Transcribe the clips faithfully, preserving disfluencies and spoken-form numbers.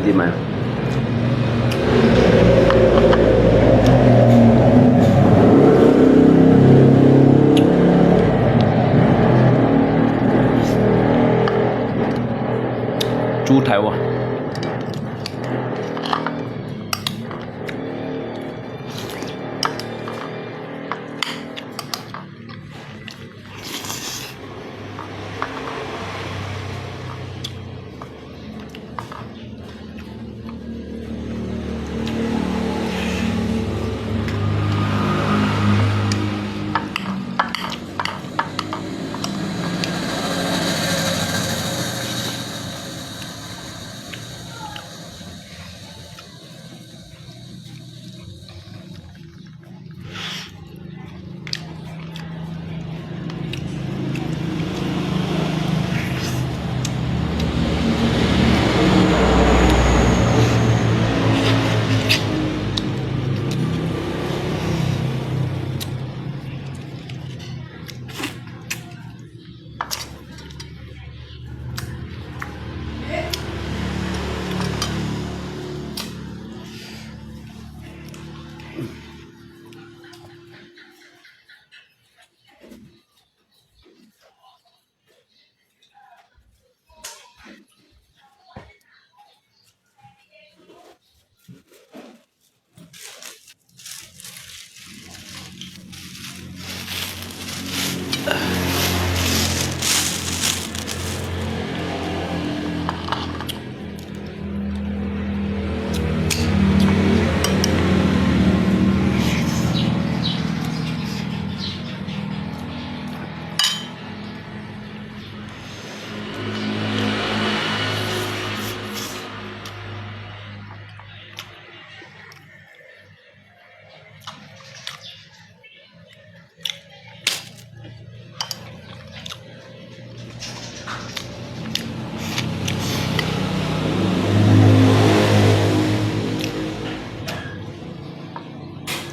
點啊？豬頭啊！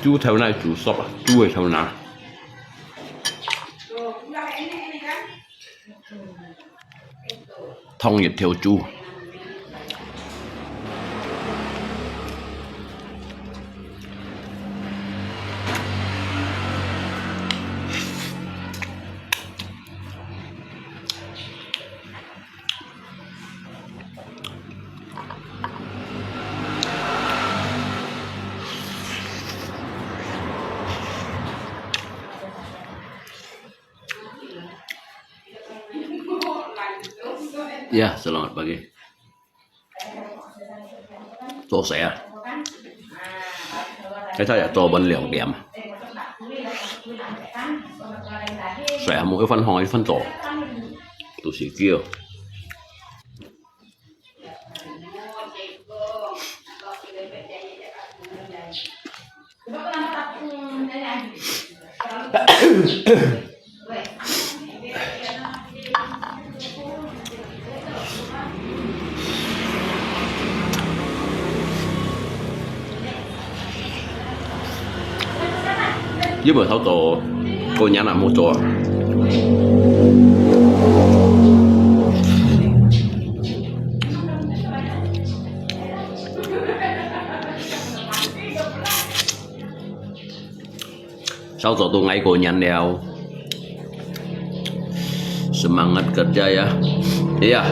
豬頭哪，豬手啊，豬个頭哪。 燙一條豬。Ya, selamat pagi.做事啊，這下也做滿兩點。睡還無去返房，去返做，都係叫。 有無偷做過年啊？無做啊？少做都挨過年了。Semangat kerja ya. Iya.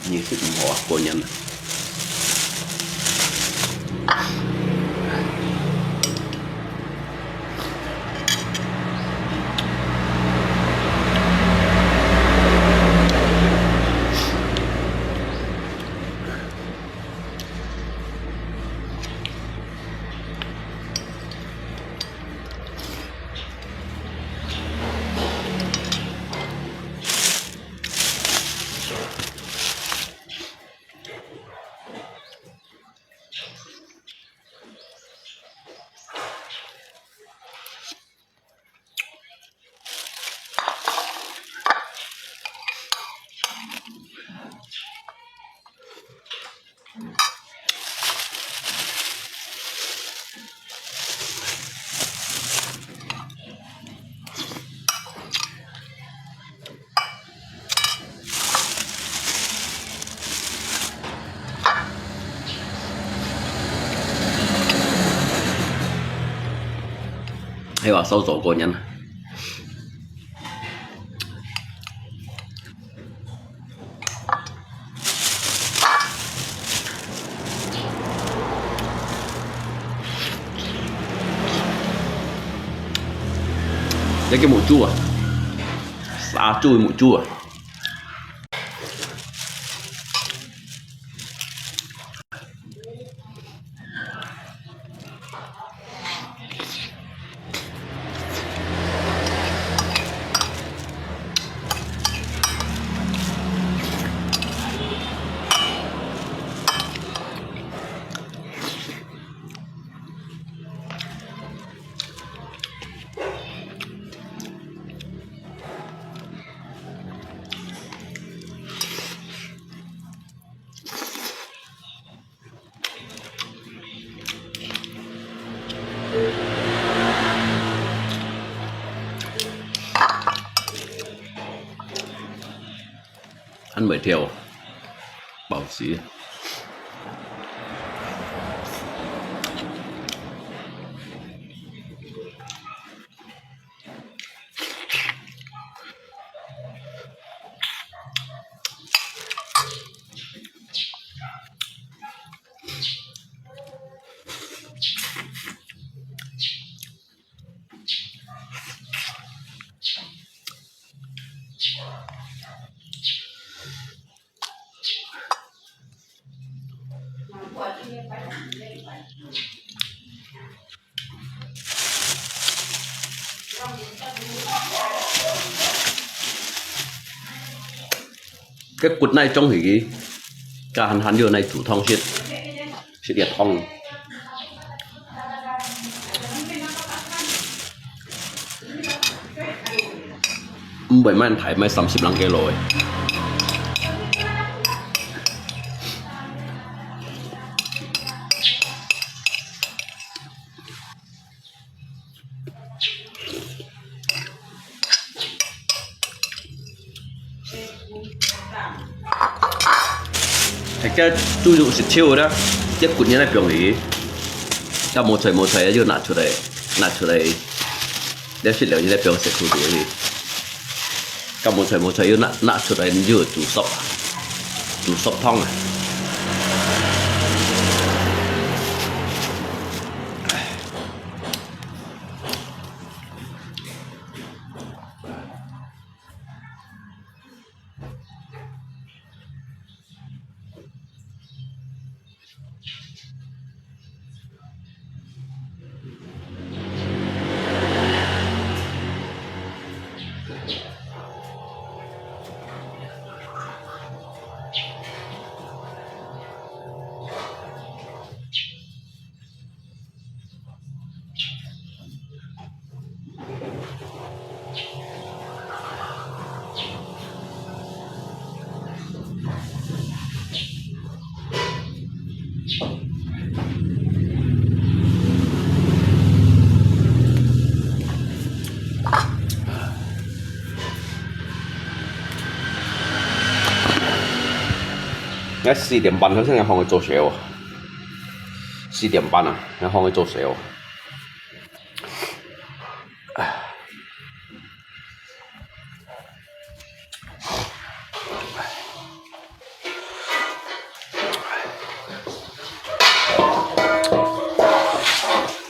你食毋好啊，過年啊。係話收咗個人。一個目珠啊，殺豬目珠啊！ 還會跳，保持。 該骨泥裝起去，加閒閒就泥煮湯食，食熱湯。毋會蠻大，賣三十零個咯誒。 係該豬肉食透啦，這骨泥來放入去，該無菜無菜就拿出來，拿出來，這食了就來放食苦毒去。該無菜無菜又拿，拿出來，你就煮熟，煮熟湯啊。 該四點半，好像愛放佢做熟哦。四點半啊，愛放佢做熟哦。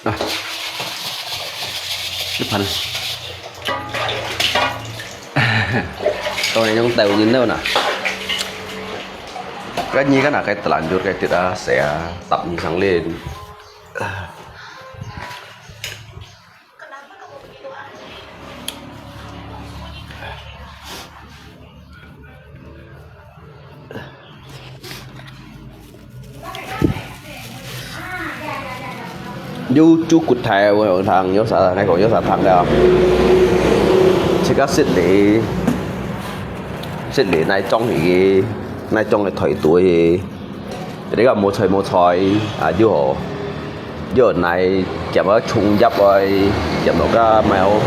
啊，一盤。當然用豆仁了啦。該你看哪个telanjur該滴啊，誰啊，搭你上lên。 有豬骨頭，有湯，有啥，𠊎講有啥湯了。自家食哩，食哩，拿裝起去。哪種个態度去，這個無菜無菜啊，又好，又好來鹹个蔥葉愛，鹹到个無，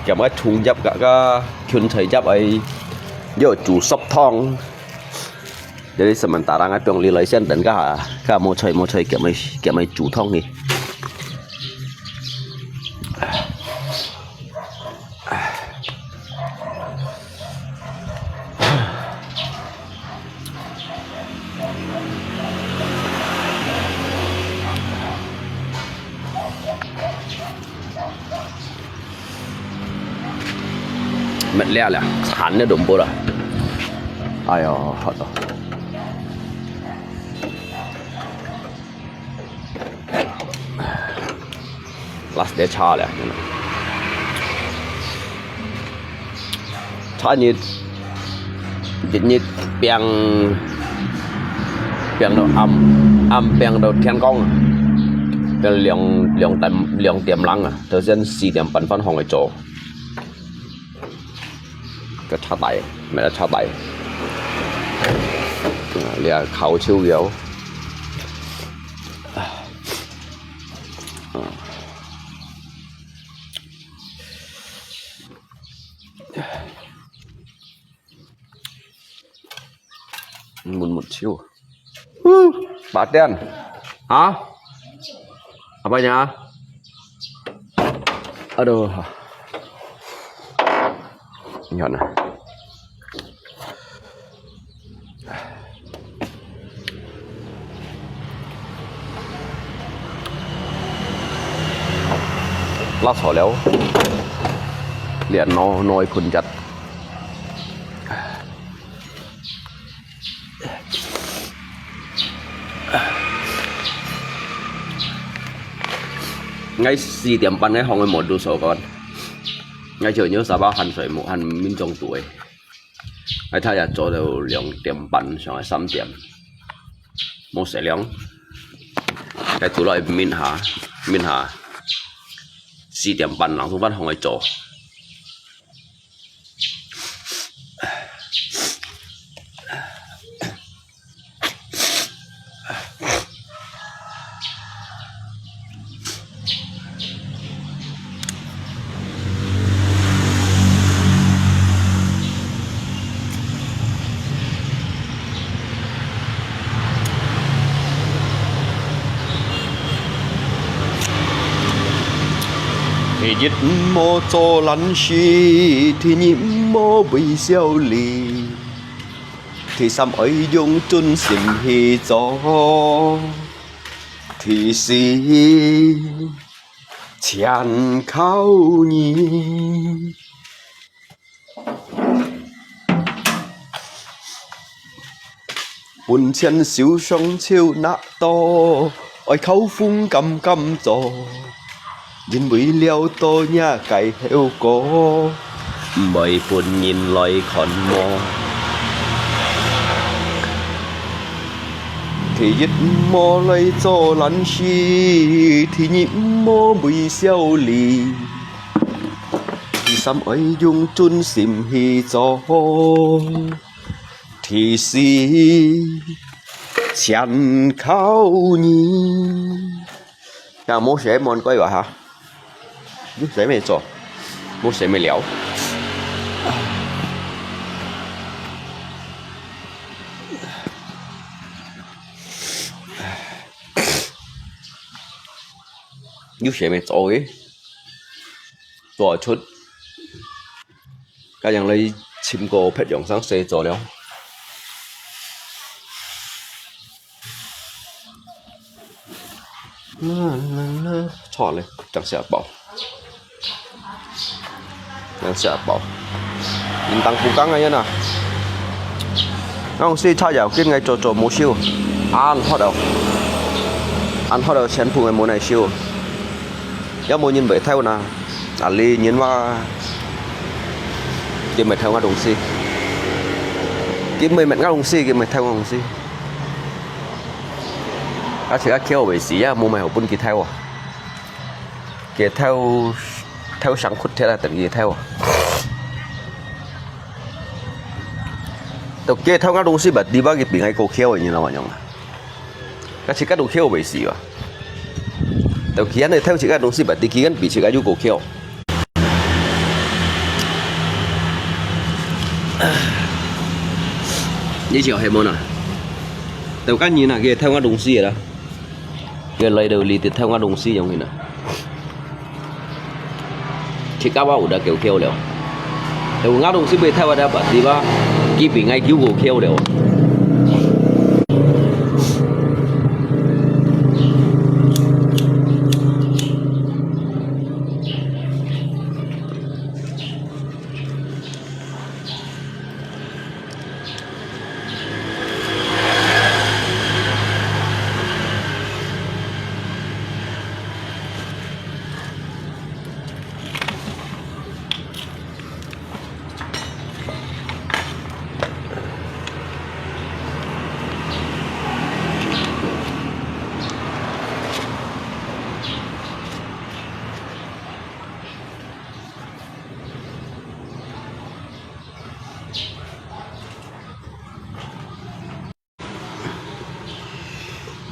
鹹个蔥葉个个芹菜葉愛，又煮熟湯。這裡係蠻大量个，放裡來先等个下，个無菜無菜鹹个鹹个煮湯去。 乜了了，慘了，都無了。哎喲，好多。 last day差了，差日，日日拚，拚到暗，暗拚到天光，拚兩，兩點，兩點零啊，頭先四點半翻房去做。 个車底，買了車底。啊，這烤手搖。啊。Mut-mut siu. Huh, Pak Tian. Hah? Apanya? Aduh. Ini hana. Lát sỏi liao. Lian nó nói phun chặt. Ngay四點半ngay hong mò du sổ con. Ngay chiều nhớ sa ba hàn sỏi mù hàn minh trong tuổi. Ngay thay ya cho đâu 兩點半 sang 三點. Mò sẻ liang. Ngay tủ lại minh hà, minh hà. 四點半 lăng tung văn hong ngay cho. Thứ nhất mò cho lăn si, thứ nhì mò bơi siêu lì, thứ sáu ơi dùng chun sim hi cho, thứ tư chén khao nhì. Bún chén siu sông chiu nạ to, ôi khâu phung căm căm cho. Yên với liao to nhà cái heo có, mời bún nhìn lòi khòn mò. Thứ nhất mò lòi cho lăn si, thứ nhì mò bùi siêu lì. Thứ sáu ôi dùng chun sim hi cho. Thứ tư chén khao nhì. Chàng mô sẻ mòn coi bà hả? Mô sẻ mê cho. Mô sẻ mê liao. Mô sẻ mê cho ấy. Cho chút. Cái yang lấy chim cô phết dòng sáng xe cho liao. Chọn lên, chẳng sẽ bảo. Chẳng sẽ bảo. Nhìn tăng phú căng ngay nè. Ngong si cha yào kinh ngay cho cho mô siêu. Ăn hót đầu. Ăn hót đầu chén phú ngay mô này siêu. Yau mô nhìn bể theo nè. À, li nhìn mà. Kì mệt theo ngã đồng si. Kì mệt mệt ngã đồng si, kì mệt theo ngã đồng si. Á, chỉ á khiêu về xí á, mô mày hổ bún kì theo à. Kì theo, theo sáng khút thế là tận kì theo à. 到該偷𠊎東西吧，你把佢比𠊎過巧个，你知道嗎？該自家都巧袂死啊！到佢安尼偷自家東西吧，你佢安比自家又過巧。你笑係無啦？到該人啊，佢偷𠊎東西个啦。 佢來到這裡偷𠊎東西樣形啊。自家話有得叫叫了。有𠊎東西被偷啊，得把地方，佢比𠊎叫過巧了。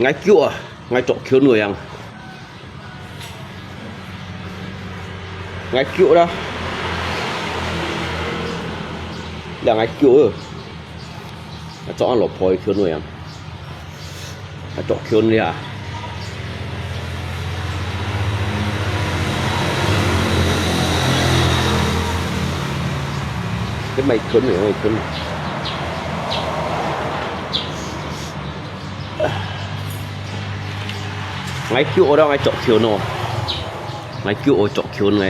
𠊎腳啊，𠊎著拳个樣。𠊎腳啦，這𠊎腳啊，𠊎著恁落破个拳个樣。 啊，著拳了啊。這毋係拳，毋係拳。𠊎腳愛，𠊎著拳哦。𠊎腳愛著拳个。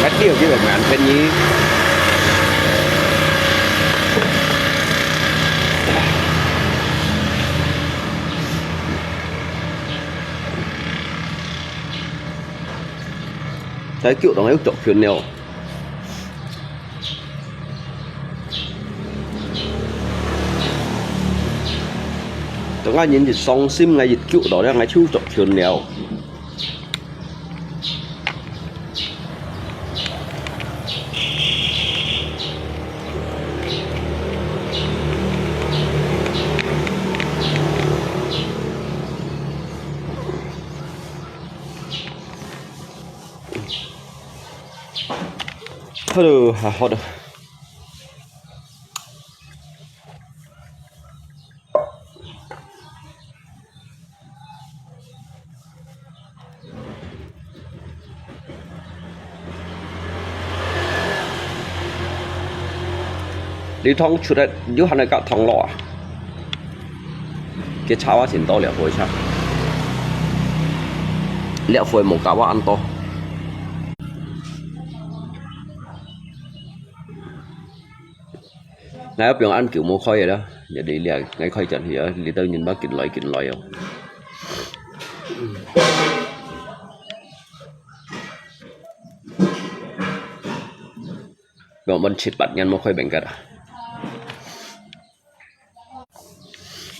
該釣起來蠻便宜。該腳當有著拳了。 當𠊎人一傷心，𠊎一腳落了，𠊎就著拳了。 Aduh，還好的。你通出來，有還來甲通路啊？ 佢車位先到了，回車。了回無甲我恁多。𠊎要不用恁久無開个啦，你你你，𠊎開轉去啊，你兜人把緊來緊來哦。 我問七八年無開門个啦。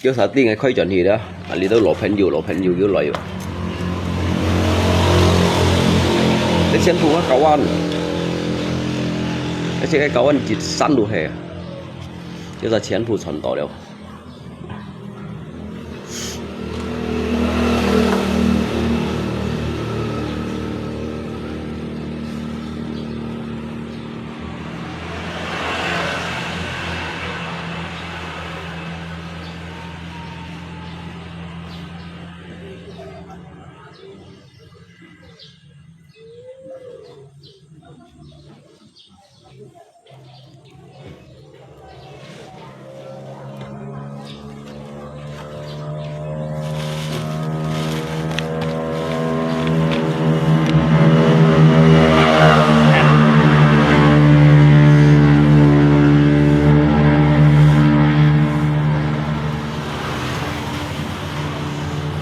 叫啥地方開轉去啦？啊，你兜老朋友，老朋友又來喲。這全部我搞完，而且該搞完一山都係，叫啥全部傳到了。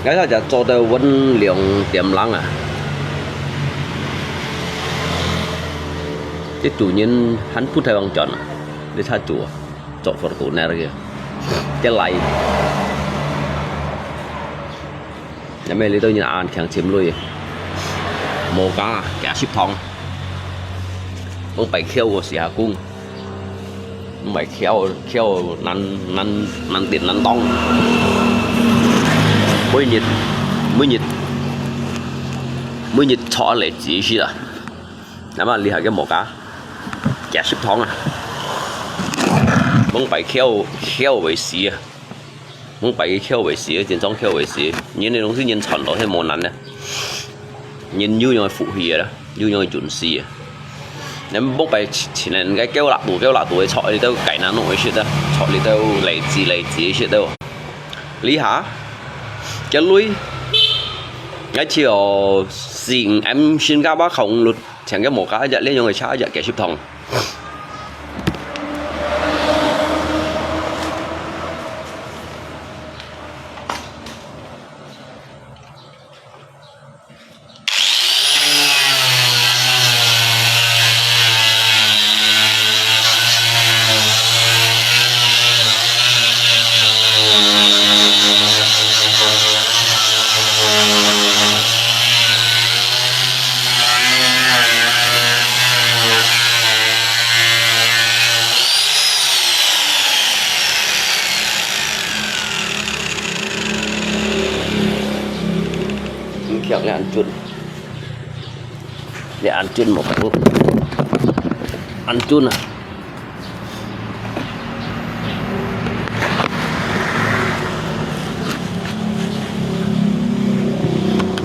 𠊎這隻做到溫兩點零啊！這主人還不太往轉啊！你睇做啊，做Fortuner个，這來。因為這兜人恁慶尋鐳，無加，加十趟。往擺翹个時下講，往擺翹，翹難，難，難跌難擋。每日，每日，每日坐來止息啊！那麼這下个無加，加十趟啊！往擺翹，翹會死啊！ 往擺个翹會死，真正翹會死。人个東西人賺到係無難个，人有樣福氣个啦，有樣運勢个。你往擺前，前人个狗laptop，狗laptop个坐裡頭該難弄个時啊，坐裡頭來止來止个時啊。這下，个鐳，𠊎就四五M新加坡空路，請个無加一隻，這樣个車一隻幾十趟。 你看這恁準，這恁準無？恁準啊！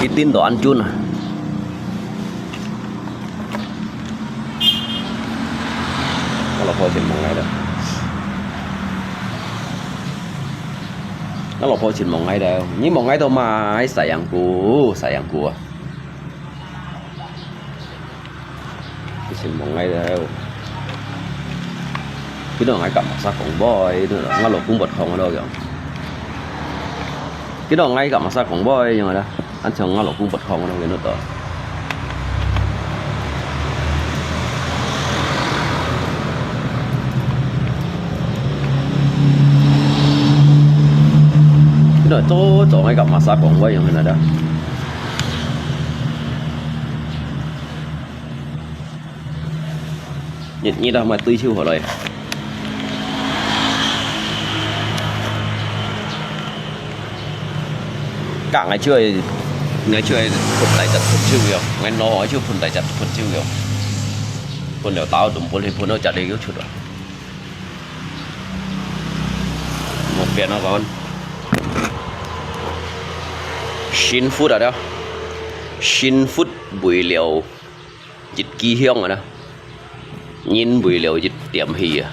一定都恁準啊！ 𠊎老婆真無愛了。𠊎老婆真無愛了，你無愛到嘛，sayang ku，sayang ku啊！真無愛了。佢都愛甲麼儕講話，𠊎老公不同了樣。佢都愛甲麼儕講話樣啦。 恁像𠊎老公不同，𠊎都見得到。佢都做做愛甲麼儕講話樣个啦。 日日啊，買對手好來。甲𠊎就會，𠊎就會噴大隻噴手藥，𠊎腦𠊎就噴大隻噴手藥。噴了打到東奔去，噴到遮裡又出來。莫變啊，講。幸福啊，了。幸福為了 一支香啊啦，人為了一點氣啊。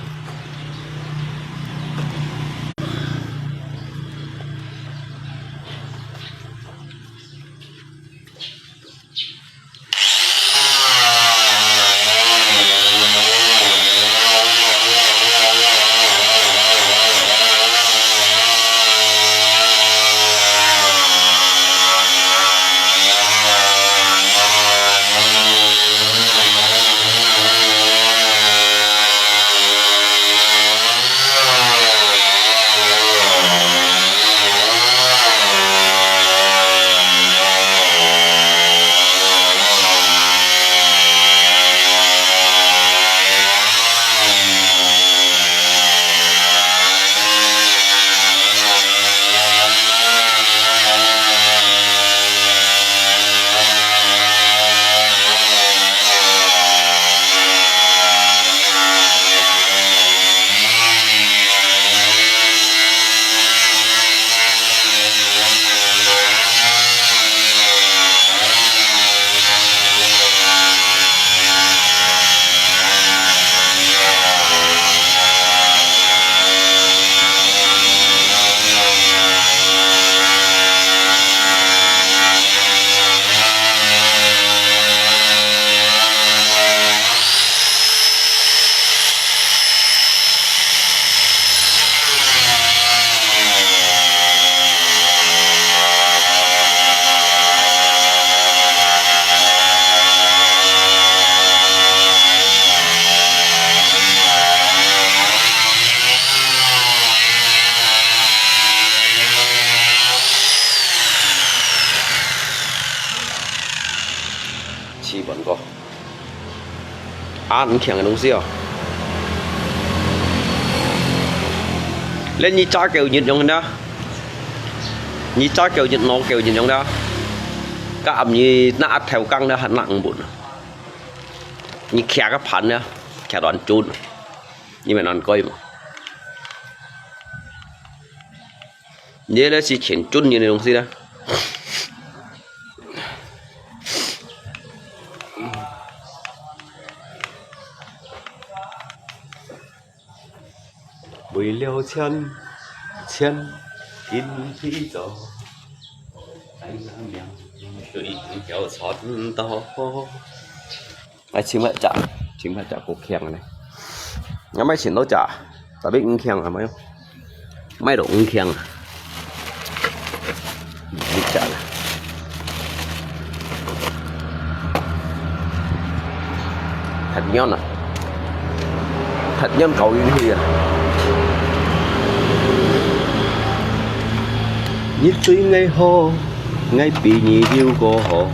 啊，毋強个東西哦。連你炸狗一樣个，你炸狗一樣，拿狗一樣个，甲暗你拿頭光个，還拿毋穩。你徛个盤呢，徛亂轉，你咪亂改嘛。你那是全尊严的东西呢。 為了錢，錢緊去做，愛命水要賺到。來，尋一隻，尋一隻較強个呢。𠊎買尋到隻，tapi毋強啊，買，買到毋強啊。 一隻啦。忒軟啊，忒軟搞運氣啊。你對𠊎好，𠊎比你又過好。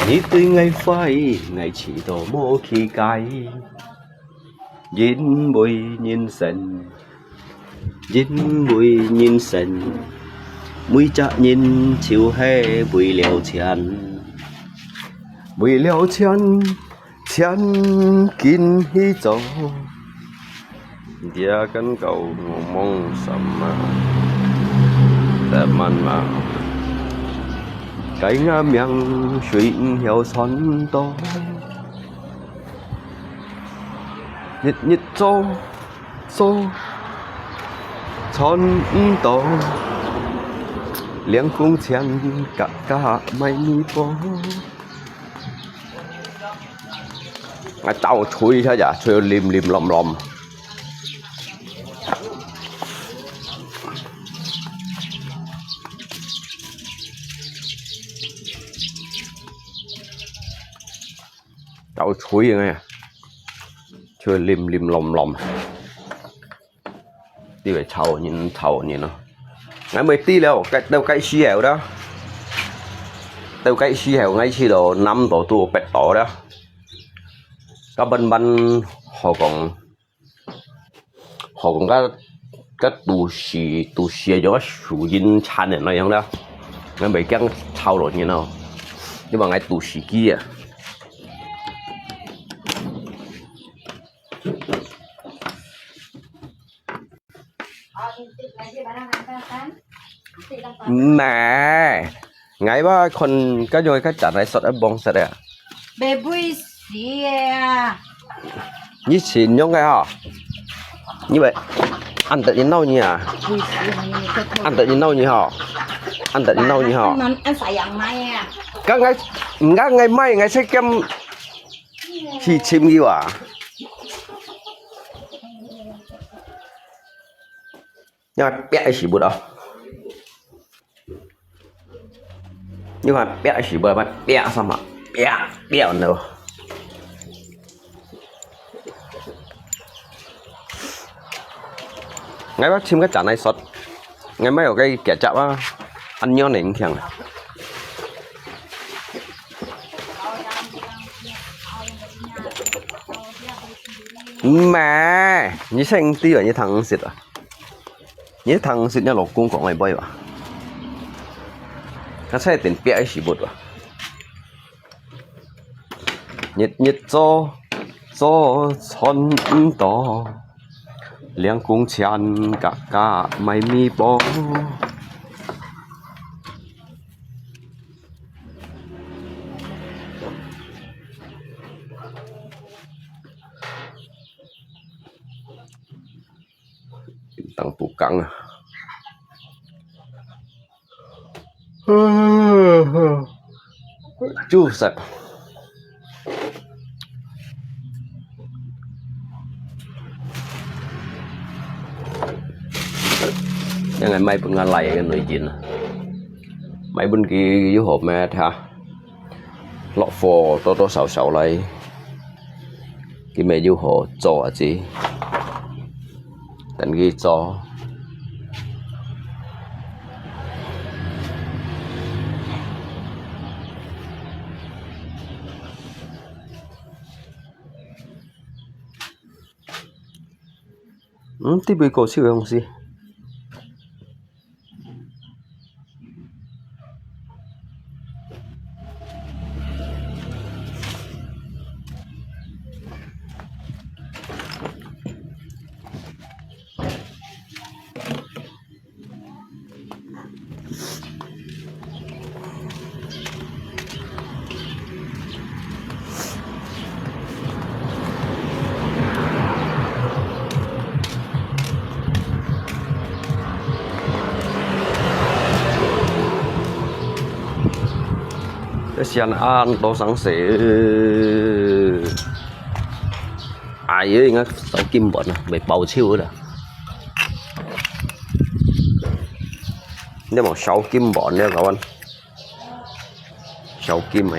你對𠊎壞，𠊎氣到無去解。 因為人生，因為人生，每隻人就係為了錢，為了錢，錢緊去做。Dia kan kau ngomong sama teman mah, cái ngã miệng suy theo son to. 日日做，做，賺毋到，領工錢，加加買米飯。啊，倒吹一下呀，吹到淋淋淋淋。 搞吹个，就淋淋淋淋。你會吵人，吵人咯。𠊎毋知了，該，到該時候了。到該時候，𠊎去到南島都北島了。該慢慢好講， 好講，該，該都市，都市个樣，樹蔭殘个那樣啦，𠊎袂驚吵到人哦，因為𠊎都市機啊。咩？ 𠊎話看該種个較讚个，sốt个，黃色个啊。Baby死个啊！你形容个吼，你會，恁得人鬧你啊？Baby死你，恁得人鬧你吼，恁得人鬧你吼。恁，恁sayang買啊！剛才，毋敢，𠊎買，𠊎才敢去尋佢啊。你看，啪一時不到。 你看，啪一時，不，不，啪，什麼？啪，啪，你知道無？𠊎愛尋個讚來說，𠊎買有個結扎啊，恁樣能強啊。毋係，你先對啊，你聽毋識啊？ 你聽識若老公講个話無？佢在等別个時節啊。日日做，做賺毋多，領工錢，加加買米飯。 當不講啊。就係，因為買分𠊎倈仔个女人啊，買分佢又好咩？佢 落貨多多少少來，佢乜又好做啊子，等佢做。嗯，這位搞笑个東西。 這先恁多生死。哎呀，應該燒金碗啊，袂包手啦。你莫燒金碗了，各位。 小金个。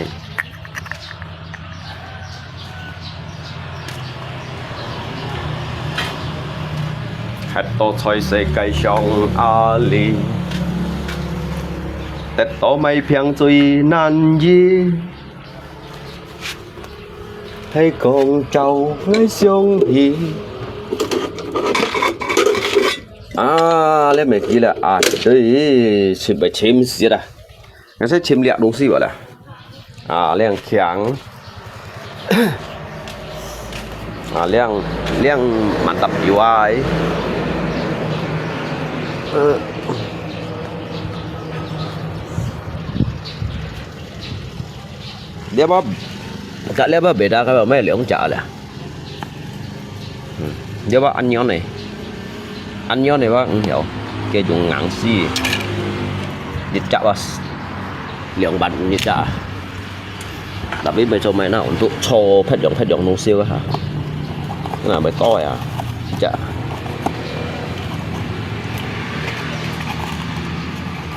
歇到在世界上啊哩，得到買平最難易，係講找愛上帝。啊，這袂記了啊，對，尋袂尋死啦。 𠊎先尋掠東西無啦。啊，這樣強。啊，這樣，這樣滿搭油啊。呃。這把，這把別个，該買兩隻啦。 嗯，這把恁樣呢，恁樣呢，我毋曉，該種硬死，一隻啊，兩萬一隻啊。Tapi買做買那，untuk做別樣別樣東西啊，那買多呀，一隻。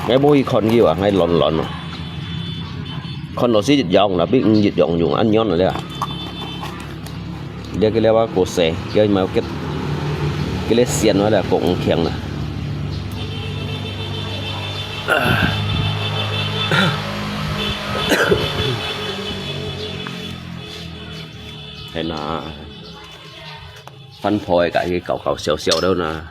𠊎無去看佢啊，𠊎亂亂啊。看到係一樣，tapi毋一樣用，恁樣啊，這啊。 這个了啊，過細，佢嘛有个，个咧線啊，這个毋強啦。係啦，番婆个，佢搞搞笑笑个啦。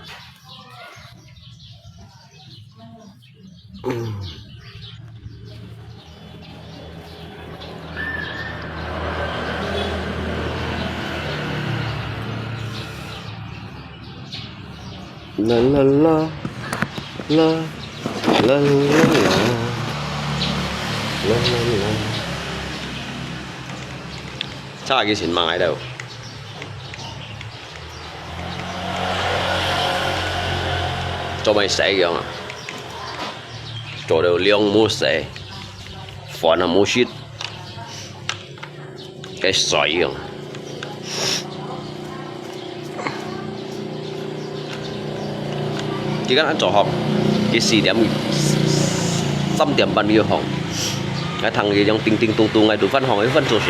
啦啦啦，啦，啦啦啦，啦啦啦。車幾錢買到？做麼个使樣啊？做到涼無使，飯也無食。 个水樣。佢講恁早學，佢四點，三點半就學。𠊎聽佢樣叮叮咚咚，𠊎都翻學，佢翻做事。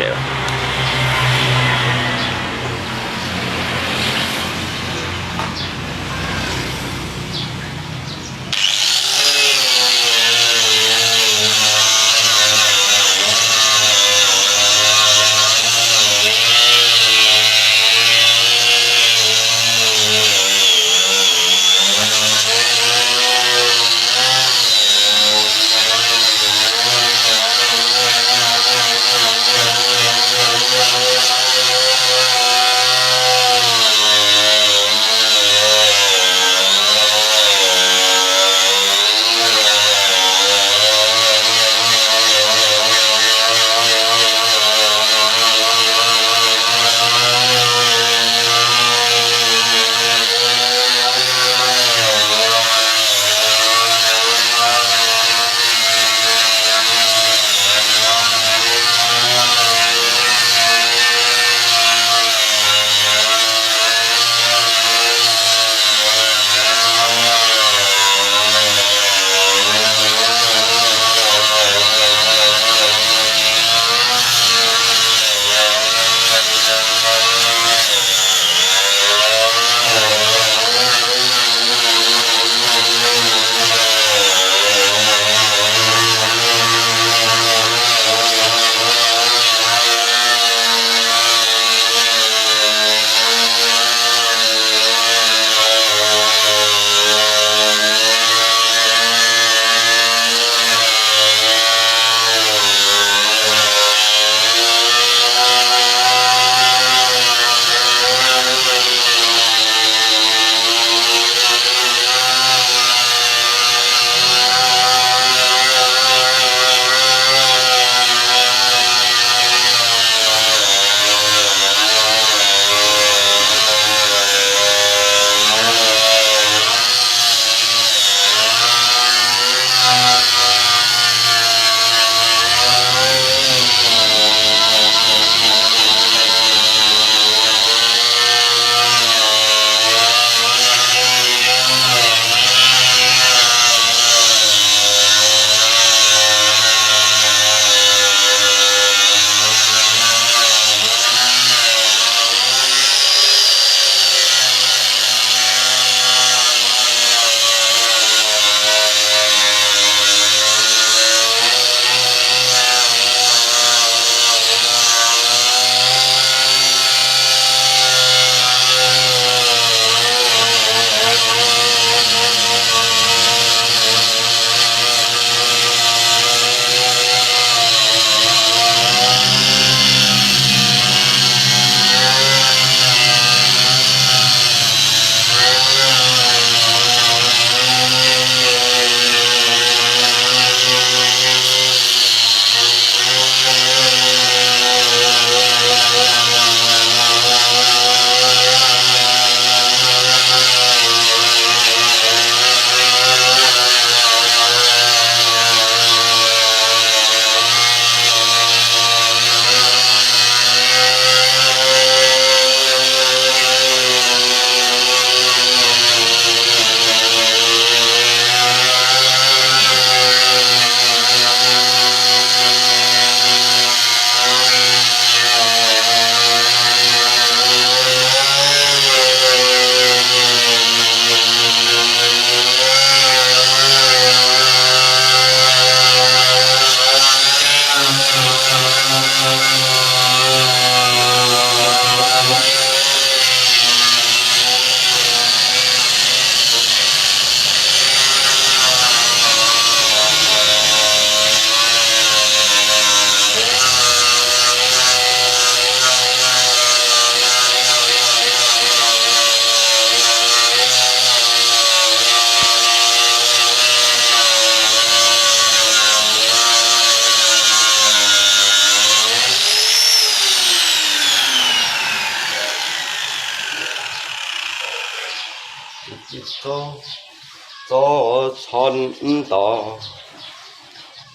做賺毋到，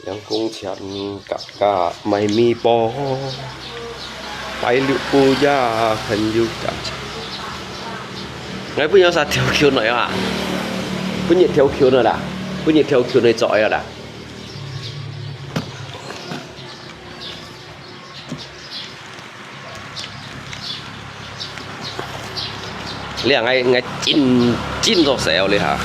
兩公錢價價買米包，拜六晡夜還有價錢。𠊎本有啥條件來啊？本日條件來啦，本日條件來做呀啦。 你啊，𠊎，𠊎真，真做事哦，你哈。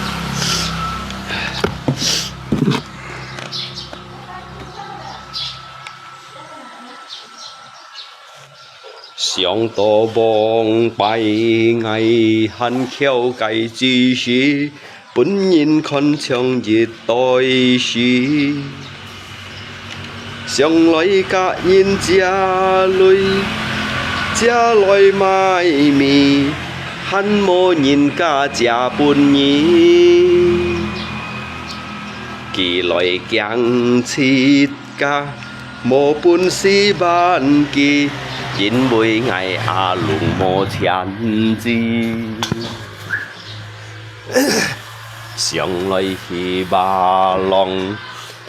想到往擺，𠊎還巧該之時， 分人看像一堆屎。想來甲人借鐳，借來買米，還無人家借分你。寄來驚自家無本事還佢，因為𠊎阿龍無錢支。 想來去巴郎，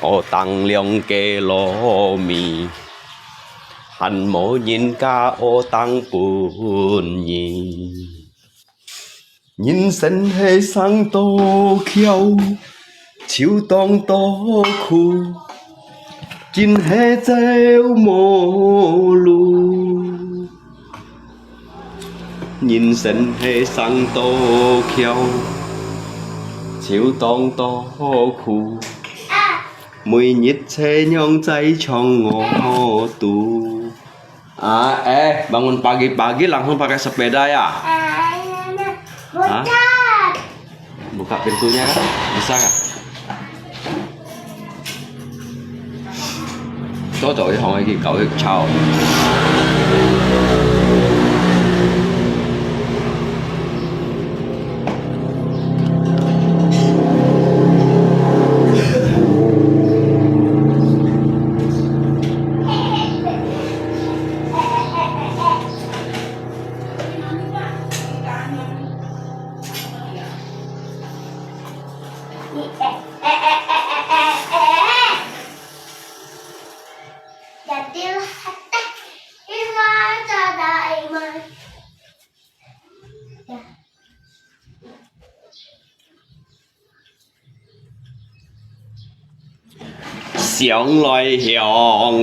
學當兩个糯米，還無人家學當分你。人生係生多巧，就當多苦，真係走無路。 人生係生多巧，就當多苦，每日這樣在唱我肚。啊，eh, bangun pagi-pagi langsung pakai sepeda ya? Ah? Buka pintunya kan? Bisa kan? 早早去同佢去搞去吵。想來想，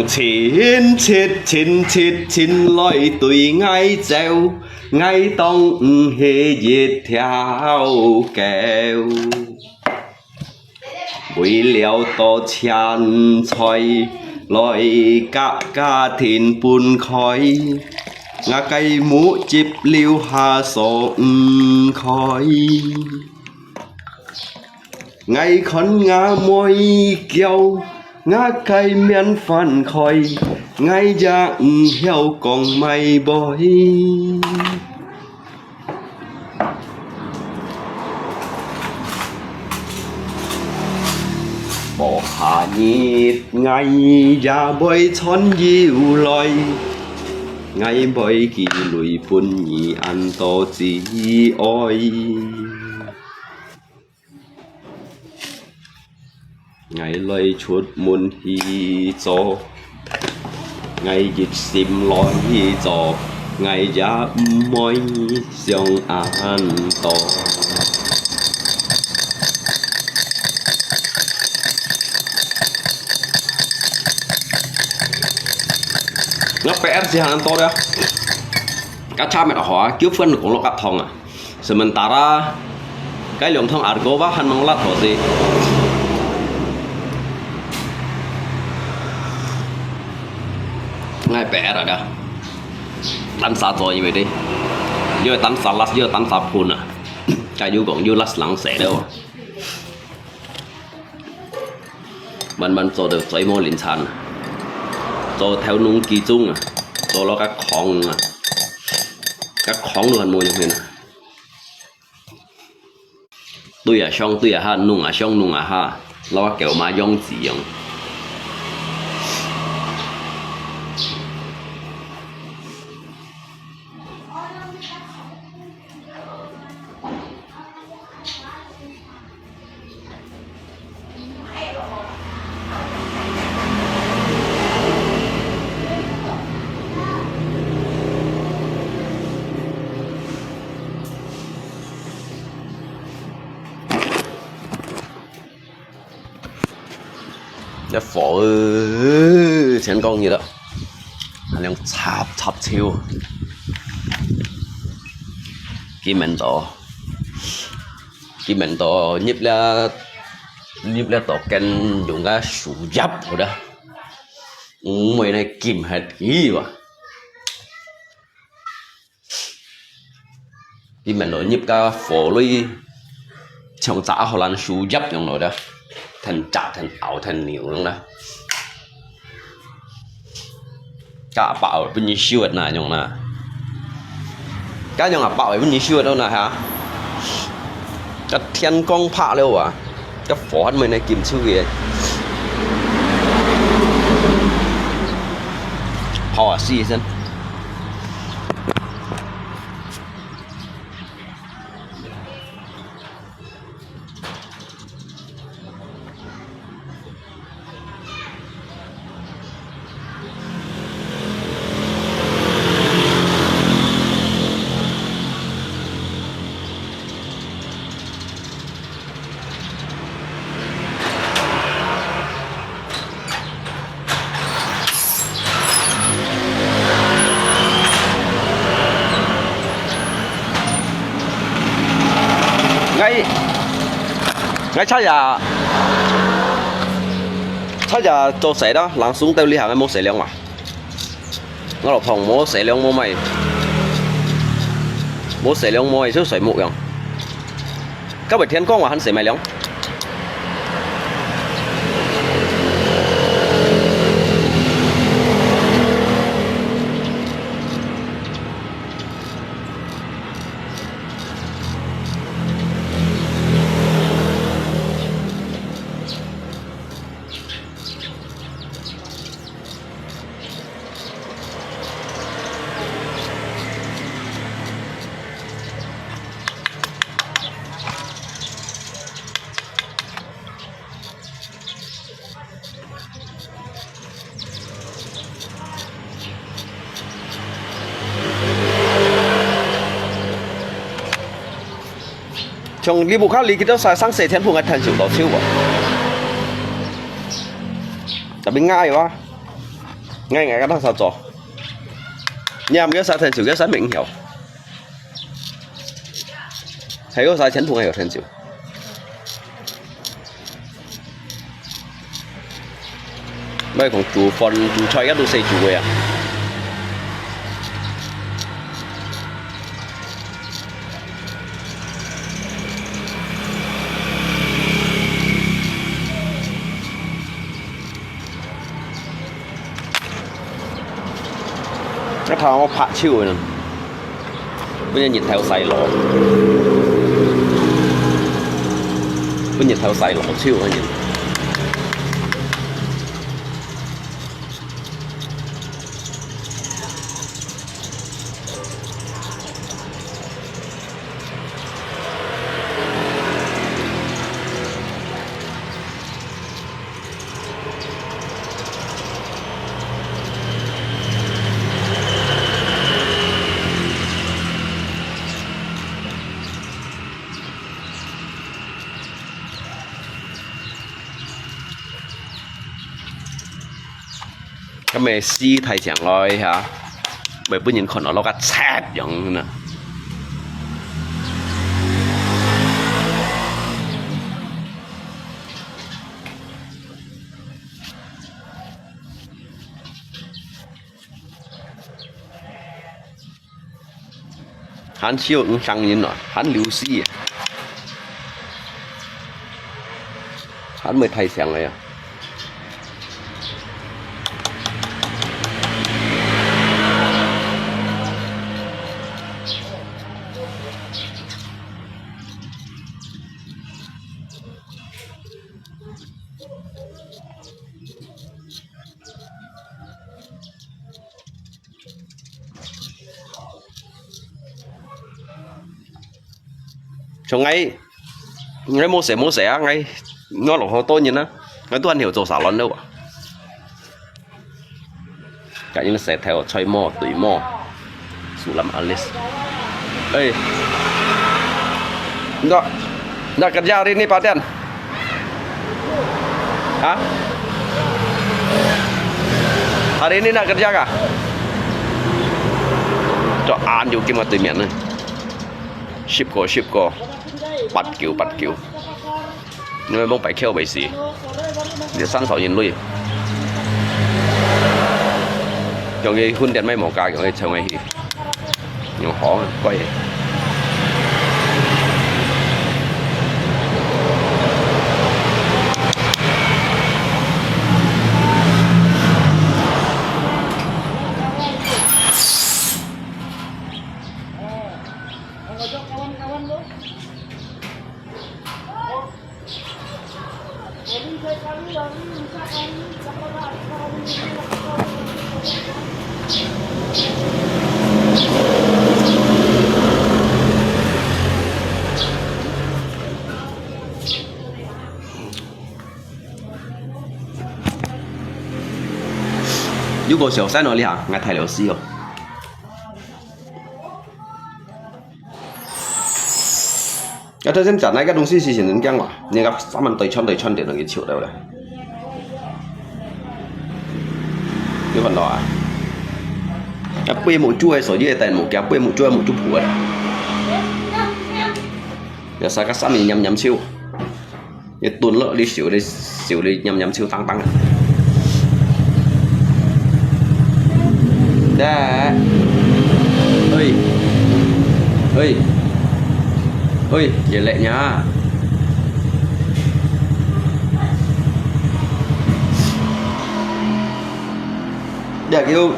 親戚親戚親來對𠊎走，𠊎當毋係一條狗。為了多錢財，來甲家庭分開，𠊎个目汁流下鎖毋開。 𠊎看吾妹噭，𠊎个面翻開，𠊎也毋曉講麼个。無下日𠊎也會賺又來，𠊎會寄鐳分你恁多子哀。 𠊎來出門去做，𠊎一心來去做，𠊎也毋會想恁多。𠊎P R時間多了，該差乜好啊，叫分講落甲痛啊。 Sementara，該兩桶Argo吧，還吂辣好勢。𠊎P R啊，單儕做因為的，因為單儕辣，又單儕噴啊，該又講又辣冷死了啊。慢慢做到嘴無靈餐啊，做頭弄幾鐘啊，做落該癀啊，該癀都還無用去啊。 對啊，上對啊下，弄啊上弄啊下，摎狗嫲養子樣。這火，呃，天光日了，恁樣插插燒，今晡日到，今晡日到入了，入了到間用个樹葉好了，毋會來禁忒佢哇。 佢們來入个火裡，像炸好難樹葉樣來了，跈隻跈牛跈牛樣啦。該阿伯會分你燒个那樣啦。該樣阿伯會分你燒个到哪哈？該天光拍了啊，該火還沒來禁手个。跑啊，死一聲。 𠊎，𠊎昨夜，昨夜做事啦，人送到這下，𠊎無洗涼啊。 𠊎老婆無洗涼無麼个，無洗涼無个，就睡目樣。該會天光啊，還洗麼个涼？ 像你屋下離幾多儕生死天父，𠊎聽受到手啊。Tapi𠊎个話，𠊎，𠊎个當時做，你也毋要啥聽受，要啥名曉。 還有啥前途還有成就。莫講煮飯煮菜，該都係煮个啊。 該頭先𠊎拍手个呢，分人日頭曬落，分日頭曬落手个人。 該麼事大聲來哈，會分人看到落个賊樣呢。 還少毋生人啊，還流失啊，還未大聲个啊。 像𠊎，𠊎無事無事啊，𠊎，𠊎老好多年啊，𠊎都還曉做沙龍了啊。 該因為石頭、菜苗、堆苗、樹林、alis。哎，你，你kerja hari ni, Pak Tian? Hah? Hari ini nak kerja kah? Cok an yu kim ka tui mian ne. Sip ko, sip ko. Pat kiu, pat kiu. Ni mong pai kiu bai si. Ni sang sao yin lui. Yong ye hun dian mai mo ka, yong ye chang mai hi. Yong hong, koi. 如果小三哦，你好，我太流失哦。 啊，他先讲那个东西是很能讲嘛，那个专门对穿对穿的那个球，对不对？有看到啊？啊，背目珠的手机也带目镜，背目珠的目珠脯的。有三个三米黏黏球。 你蹲落，你手你手你黏黏手当当啊。Dah. Oi. Oi. Oi, jeleknya. Dia kêu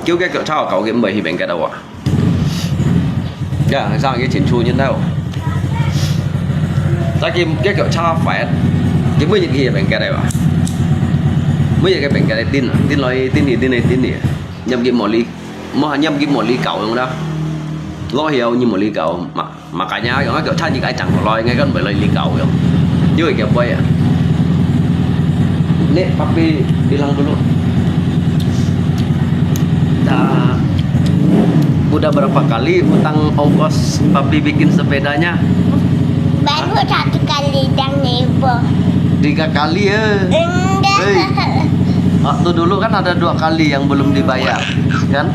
kêu cái cậu sao cậu cái mời thì bên cái đâu à? Ya, sang cái chính chủ nhân đâu. Ta cái cái cậu sao phải. Cái mới cái bên cái đây à? Mới cái bên cái đây tin, tin lôi tin đi, tin đi, tin đi. Nhâm cái mỏ ly, mỏ nhâm cái mỏ ly cậu không đó. Lo hiểu như mỏ ly cậu mà. Makanya, yong a keo chan jik ai chang ko loi, ngai kan bai loi li kau yong. Yo, keo bai a. Nek, papi bilang dulu. Dah, udah berapa kali utang ongkos papi bikin sepedanya? Baru satu kali dan ibu. Tiga kali ya? Enggak. Hei. Waktu dulu kan ada dua kali yang belum dibayar, kan?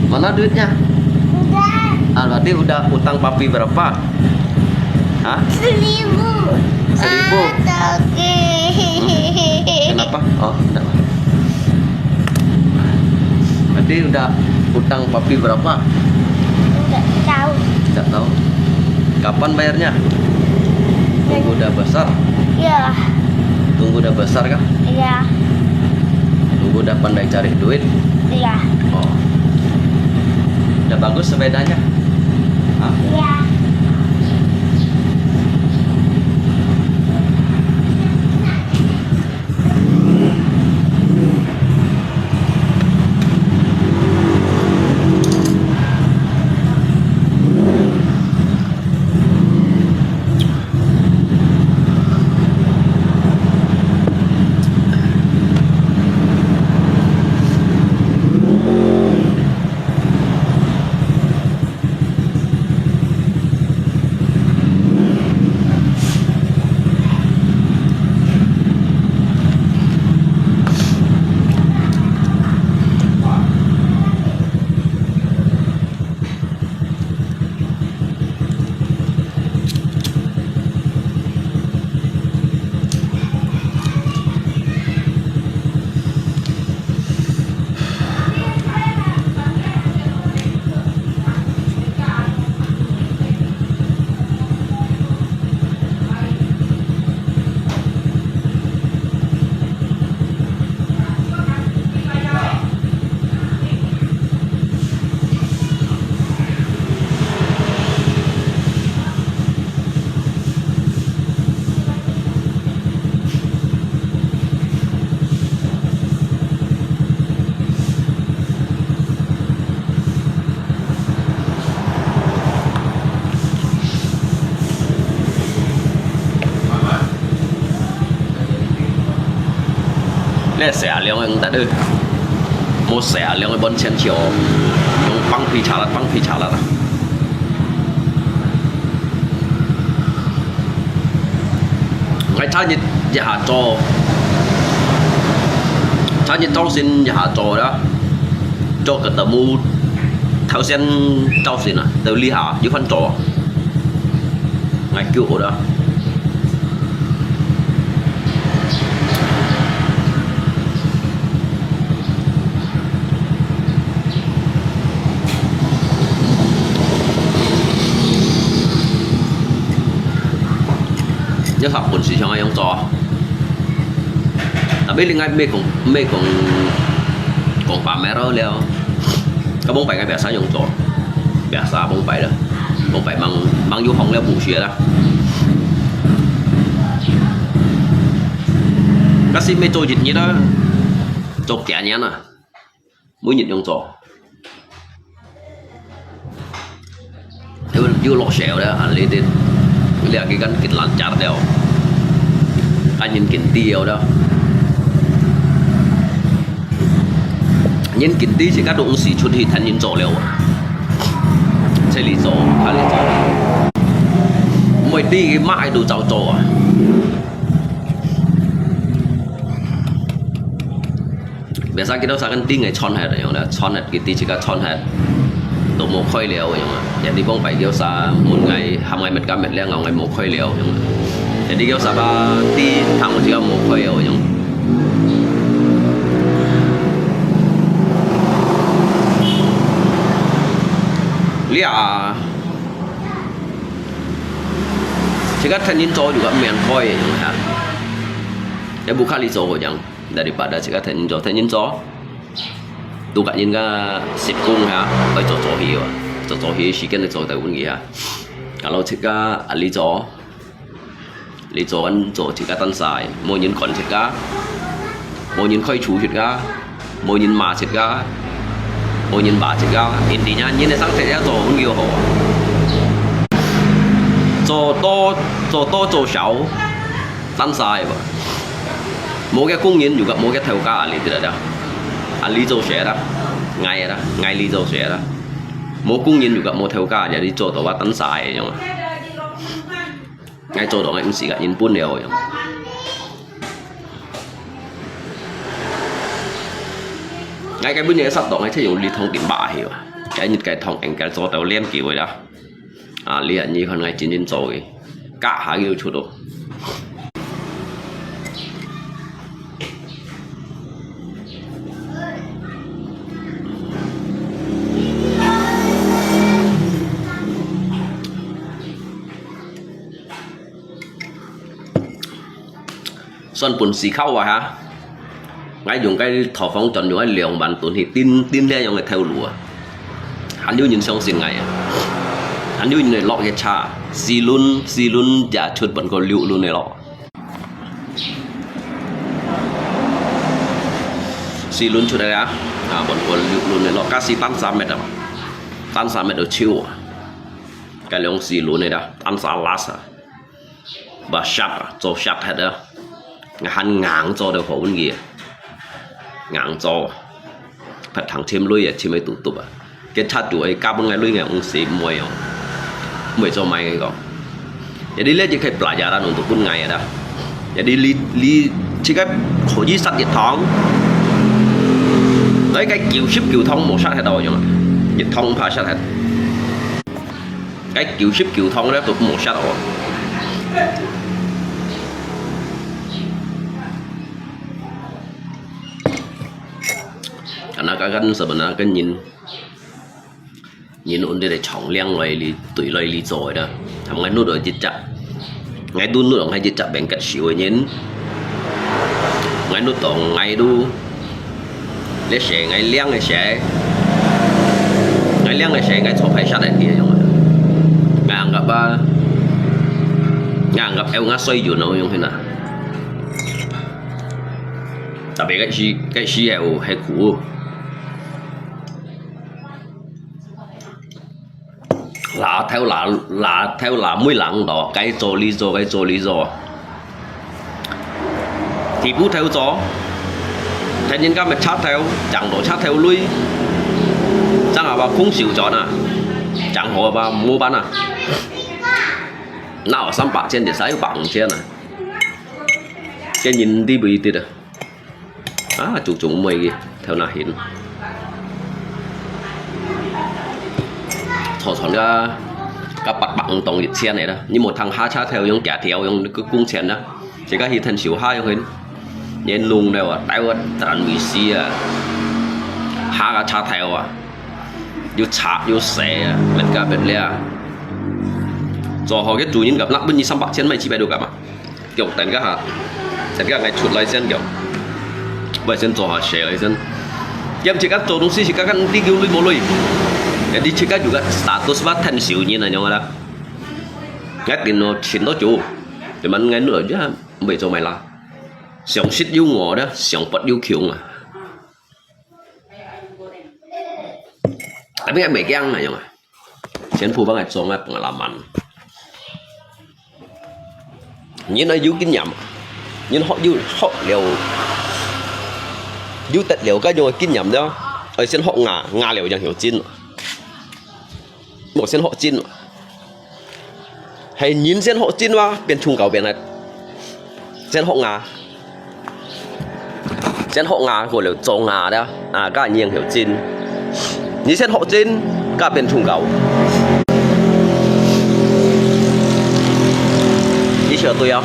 Mana duitnya? Enggak. Ah, berarti udah utang papi berapa? Hah? Seribu. Seribu? Ah, tak. Hmm. Kenapa? Oh, enggak. Berarti udah utang papi berapa? Enggak tahu. Enggak tahu. Kapan bayarnya? Tunggu udah besar? Iya. Tunggu udah besar kah? Iya. Tunggu udah pandai cari duit? Iya. Oh. Udah bagus sepedanya? Hah? Iya. 你係啊，兩個人得去，無係啊，兩個本錢少，用放屁茶啦，放屁茶啦。𠊎尋日一下晝，昨日朝晨一下做啦，做个到目，頭先朝晨啊，到這下又翻做啊，𠊎叫好啦。這下本事上愛用做。 Tapi另外，毋係講，毋係講，講白咩咯了。該往擺个biasa用做，biasa往擺啦，往擺吂，吂有風了無事啦。該係毋係做一日啊，做幾年啊？ 每日用做。又，又落雪了，啊，你，你，你這个跟緊爛價了，啊，人緊低了了。人緊低，自家東西出去，趁人做了啊。這裡做，該裡做。毋會知，買都照做啊。 Biasa佢兜儕个店个餐盒樣啦，餐盒佢自家餐盒都無開了樣啊。人哋講擺佢兜儕問𠊎，喊𠊎搣个搣了，𠊎無開了樣啊。人哋佢兜儕吧，知聽𠊎自家無開了樣。這啊，自家趁人做就个免開个樣啊。也無靠你做个樣。 Daripada自家趁人做，趁人做，都个人个習慣下，愛做做去啊，做做去時間就做到分佢啊。Kalau自家啊，你做，你做緊做自家單儕，無人管自家，無人開除自家，無人罵自家，無人罵自家，intinya人个生活也做分佢好啊。做多，做多做少， 單儕个吧。無个工人又个無个頭家，啊，你知啦。啊，你做事啦，𠊎啦，𠊎你做事啦。無工人又个無頭家，你做到啊單儕个樣啊。𠊎做到𠊎毋使个，人分了樣。𠊎个本人殺到𠊎就用你通電話去啊。今日个通應該做到兩句个啦。 啊，你啊，你看𠊎真正做个，隔下又出咯。算本事靠啊哈。 𠊎用該套房轉用該兩萬噸去頂，頂這樣个頭路啊！還有人相信𠊎啊！還有人來落一車，四輪，四輪也出分過六輪个咯。四輪出來啊！啊，分過六輪个咯，該係單儕搣啊！單儕搣到手啊！該兩四輪个啦，單儕拉啊！ Ba shot啊，做shot忒啊，還硬做到好運氣啊，硬做啊，別通尋鐳啊，尋个堵堵啊，該賊就會加分个鐳啊，毋使毋會哦，毋會做買个講。Jadi咧，就可以pelajaran untuk分𠊎啊。Jadi你你自家可以殺一趟，來个九十九趟無殺忒到用啊，一趟怕殺忒。 該九十九趟咧都無殺哦。Karena kan sebenarnya kan人，人用這个重量來哩，對來哩做个啦。他們弄到一隻，𠊎都弄到𠊎一隻bengket燒个人，𠊎都當𠊎都，這些𠊎量个些，𠊎量个些，𠊎做派殺个地方啊。𠊎anggap啊，𠊎anggap有𠊎水準咯，用去哪？Tapi該時，該時候還苦。 拿頭拿，拿頭拿尾人咯，該做哩做，該做哩做。第步頭做，聽人家乜賊頭，正到賊頭鐳，正下話空手轉啊，正好話無辦啊。哪有三百千，就使有百五千啊。跟人哋不一定啊。啊，就總會去頭那眩。坐船个，个八百五當一千个啦，你無通下車頭用假條用个工錢啦，自家去天橋下用去，你弄了啊，帶我等未死啊，下个車頭啊，又拆又洗啊，乜个乜了啊，做好个主人个，那分你三百千，買幾百度幹嘛？ 叫等个下，等个下𠊎出來先叫，𠊎先做下事來先。因為自家做東西，自家看你有鐳無鐳，你自家有个status話趁手人啊，樣个啦。𠊎等到錢到足，就問𠊎女兒，毋會做麼个啦？想食有我的，想不有窮啊。 Tapi𠊎毋驚啊，樣啊，全部幫𠊎裝啊，幫𠊎攬滿。人啊有經驗，人學有學了，有得了該種經驗了，愛先學雅，雅了正曉精，無先學精。 係人先學精哇，變蟲狗變个。先學雅，先學雅，過了做雅了，啊，該人曉精。你先學精，該變蟲狗。你曉得對啊？